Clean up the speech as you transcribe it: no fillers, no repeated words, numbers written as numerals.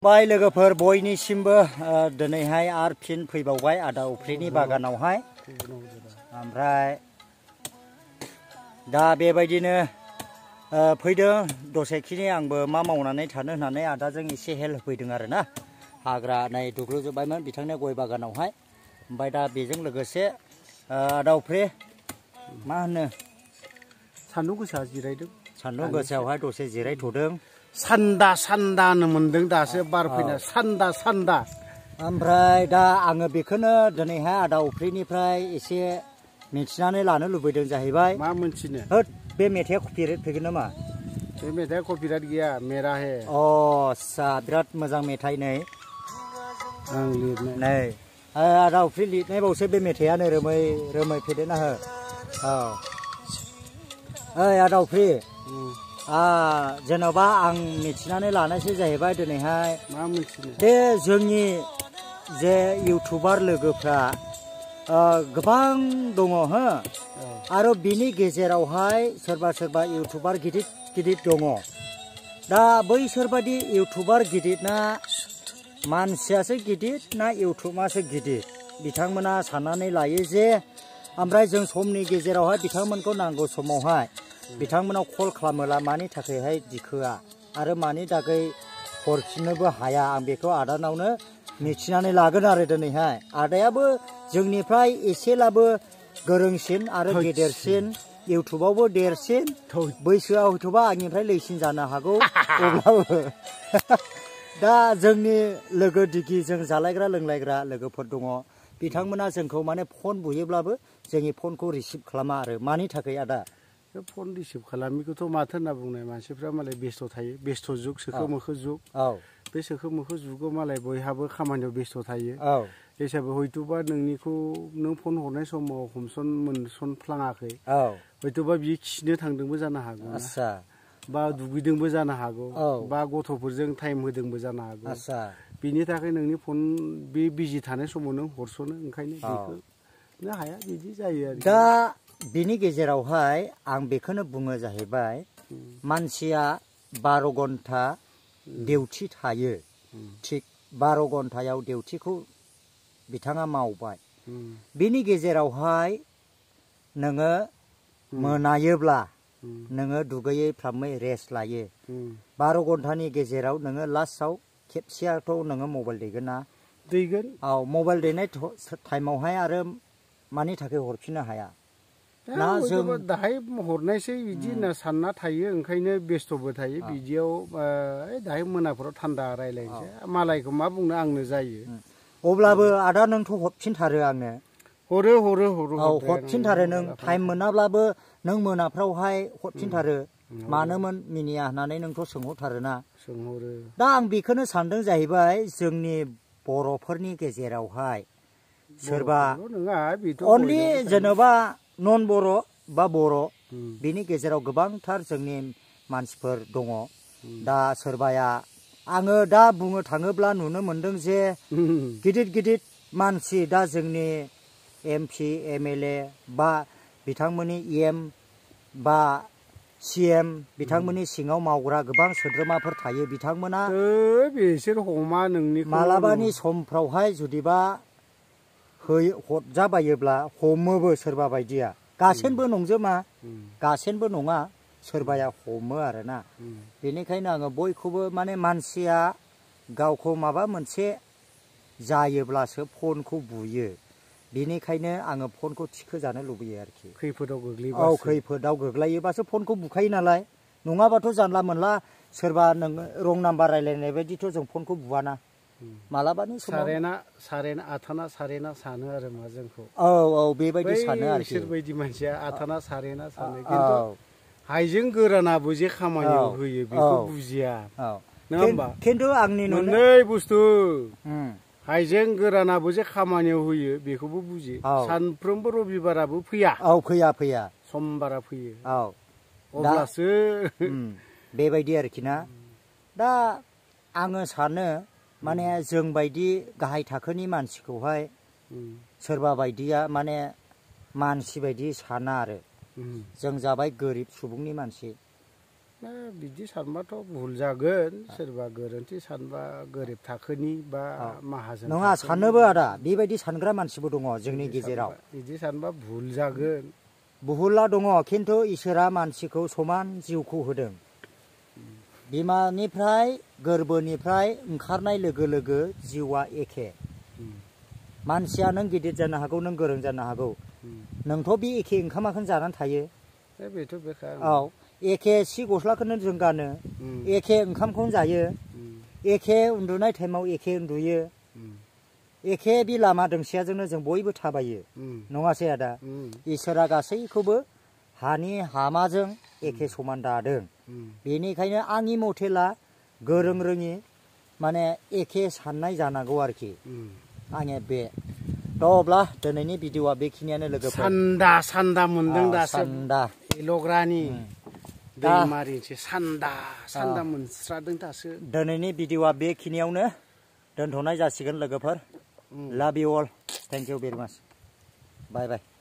बाय लोगोफोर बयनिसिमबो दिनैहाय आर फिन फैबावबाय आदा उफ्रिनि बागानावहाय ओमफ्राय दा बेबायदिनो फैदों दसेखिनि आंबो मा मावनानै थानो होननानै आदाजों एसे हेल्प होफैदों आरो ना हाग्रा नै दुग्लुजोब्बायमोन बिथांनि गय बागानावहाय ओमफ्राय दा बेजों लोगोसे आदा उफ्रि मा होनो सान्दुं गोसा जिरायदों सान्दुं गोसायावहाय दसे जिरायथ'दों सान्दा सान्दा होनो मोनदों दासो बार फैना सान्दा सान्दा ओमफ्राय दा आङो बेखौनो दिनैहाय आदा उफ्रिनिफ्राय एसे मिथिनानै लानो लुबैदों जाहैबाय मा मोनथिनो होद बे मेथाइआ कपिराइट फैगोन नामा बे मेथाइआ कपिराइट गैया मेरा हे आस्सा बिराद मोजां मेथाइ नै आं लिरनाय नै आदा उफ्रि लिरनाय बावसो बे मेथाइआनो रोमै रोमै फेदेरना हो ओइ आदा उफ्रि जेन'बा आं मिथिनानै लानायसो जाहैबाय दिनैहाय मा मोनथिनो बे जोंनि जे इउटुबार लोगोफ्रा गोबां दङ हो आरो बिनि गेजेरावहाय सोरबा सोरबा इउटुबार गिदिर गिदिर दङ दा बैसोरबादि इउटुबार गिदिरना मानसियासो गिदिर ना इउटुबासो गिदिर बिथांमोना साननानै लायो जे ओमफ्राय जों समनि गेजेरावहाय बिथांमोनखौ नांगौ समावहाय बिथांमोनाव कल खालामोला मानि थाखायहाय दिखोआ आरो मानि थाखाय हरफिननोबो हाया आं बेखौ आदानावनो मिथिनानै लागोन आरो दिनैहाय आदायाबो जोंनिफ्राय एसेलाबो गोरोंसिन आरो गेदेरसिन इउटुबावबो देरसिन बैसोआव हयथ'बा आंनिफ्राय लैसिन जानो हागौ अब्लाबो दा जोंनि लोगो दिगि जों जालायग्रा लोंलायग्रा लोगोफोर दङ बिथांमोना जोंखौ माने फन बुयोब्लाबो जोंनि फनखौ रिसिभ खालामा आरो मानि थाखाय आदा फन रिसिभ खालामिखौथ' माथो होनना बुंनाय मानसिफ्रा मालाय बेस्थ' थायो बेस्थ' जुग सोखो मोखो जुग बे सोखो मोखो जुगाव मालाय बयहाबो खामानियाव बेस्थ' थायो हिसाबै हयथ'बा नोंनिखौ नों फन हरनाय समाव मोनसनफ्लाङाखै हयथ'बा बियो खिनो थांदोंबो जानो हागौ बा दुगैदोंबो जानो हागौ बा गथ'फोरजों टाइम होदोंबो जानो हागौ बिनि थाखाय नोंनि फन बे बिजि थानाय समाव नों हरस'नो ओंखायनो बेखौ हाया बिदि जायो आरो दा बिनि गेजेरावहाय आं बेखौनो बुङो जाहैबाय मानसिया 12 घन्टा डिउटि थायो थिग 12 घन्टायाव डिउटिखौ बिथाङा मावबाय बिनि गेजेरावहाय नोङो मोनायोब्ला नोङो दुगैयै फ्रामै रेस्ट लायो 12 घन्टानि गेजेराव नोङो लास्टआव खेबसेयाथ' नोङो मबाइल दैगोन ना दैगोन मबाइल दैनाय टाइमावहाय आरो मानि थाखाय हरफिननो हाया ना जों दाहाय हरनायसै बिदि होनना सानना थायो ओंखायनो बेस्थ'बो थायो बिदियाव दाहाय मोनाफोराव थान्दा रायलायनोसै मालायखौ मा बुंनो आंनो जायो अब्लाबो आदा नोंथ' हरफिनथारो आंनो हरो हरफिनथारो नों टाइम मोनाब्लाबो नों मोनाफ्रावहाय हरफिनथारो मानोमोन मिनिया होननानै नोंथ' सोंहरथारो ना सोंहरो दा आं बेखौनो सानदों जाहैबाय जोंनि बर'फोरनि गेजेरावहाय सोरबा अनलि जेन'बा नन बर' बा बर' बिनि गेजेराव गोबांथार जोंनि मानसिफोर दङ दा सोरबाया आङो दा बुंनो थाङोब्ला नुनो मोनदों जे गिदिर गिदिर मानसि दा जोंनि MP MLA बा बिथांमोननि EM बा CM बिथांमोननि सिङाव मावग्रा गोबां सोद्रोमाफोर थायो बिथांमोना बिसोर हमा नोंनि मालाबानि समफ्रावहाय जुदिबा हरजाबायोब्ला हमोबो सोरबा बायदिया गासैबो नंजोबा गासैबो नङा सोरबाया हमो आरोना बेनिखायनो आङो बयखौबो माने मानसिया गावखौ माबा मोनसे जायोब्लासो फनखौ बुयो बेनिखायनो आङो फनखौ थिखोजानो लुबैयो आरोखि खैफोदाव गोग्लैबासो खैफोदाव गोग्लैयोबासो फनखौ बुखायो नालाय नङाबाथ' जानला मोनला सोरबा नोङो रं नाम्बार रायलायनाय बायदिथ' जों फनखौ बुवाना मालाबानि सारेना आथाना सारेना सानो आरो मा जोंखौ बेबायदि सानो आरोखि बिसोरबायदि मानसिया आथाना सारेना सानो खिन्थु हाइजें गोरानाबो जे खामानियाव होयो बेखौ बुजिया नङा होमबा खिन्थु आंनि मोननै बुस्थु हाइजें गोरानाबो जे खामानियाव होयो बेखौबो बुजियो सानफ्रोमबो रबिबाराबो फैया समबारा फैयो अब्लासो बेबायदि आरोखि ना दा आङो सानो माने जों बायदि गाहाय थाखोनि मानसिखौहाय सोरबा बायदिया माने मानसि बायदि साना आरो जों जाबाय गोरिब सुबुंनि मानसि बिदि सानबाथ' भुल जागोन सोरबा गोरोन्थि सानबा गोरिब थाखोनि बा माहाजोन नङा साननोबो आदा बेबायदि सानग्रा मानसिबो दङ जोंनि गेजेराव बिदि सानबा भुल जागोन बहुला दङ खिन्थु इसोरा मानसिखौ समान जिउखौ होदों बिमानिफ्राय गोरबोनिफ्राय ओंखारनाय लोगो लोगो जिउआ एखे मानसिया नों गिदिर जानो हागौ नों गोरों जानो हागौ नोंथ' बे एखे ओंखामाखौनो जानानै थायो बेथ' बेखा औ एखे सि गस्लाखौनो जों गानो एखे ओंखामखौनो जायो एखे उन्दुनाय टाइमाव एखे उन्दुयो एखे बे लामा दोंसेयाजोंनो जों बयबो थाबायो नङासै आदा इसोरा गासैखौबो हानि हामाजों एखे समान दादों बेनिखायनो आंनि मथेला गोरों रोङि माने एखे साननाय जानांगौ आरोखि आंनि बे अब्ला दिनैनि भिडिअआ बेखिनियानो लोगोफोर सान्दा मोनदों दासो सान्दा लग्रानि दैमारिसो सान्दा मोनस्रादों दासो दिनैनि भिडिअआ बेखिनियावनो दोनथ'नाय जासिगोन लोगोफोर love you all thank you very much bye bye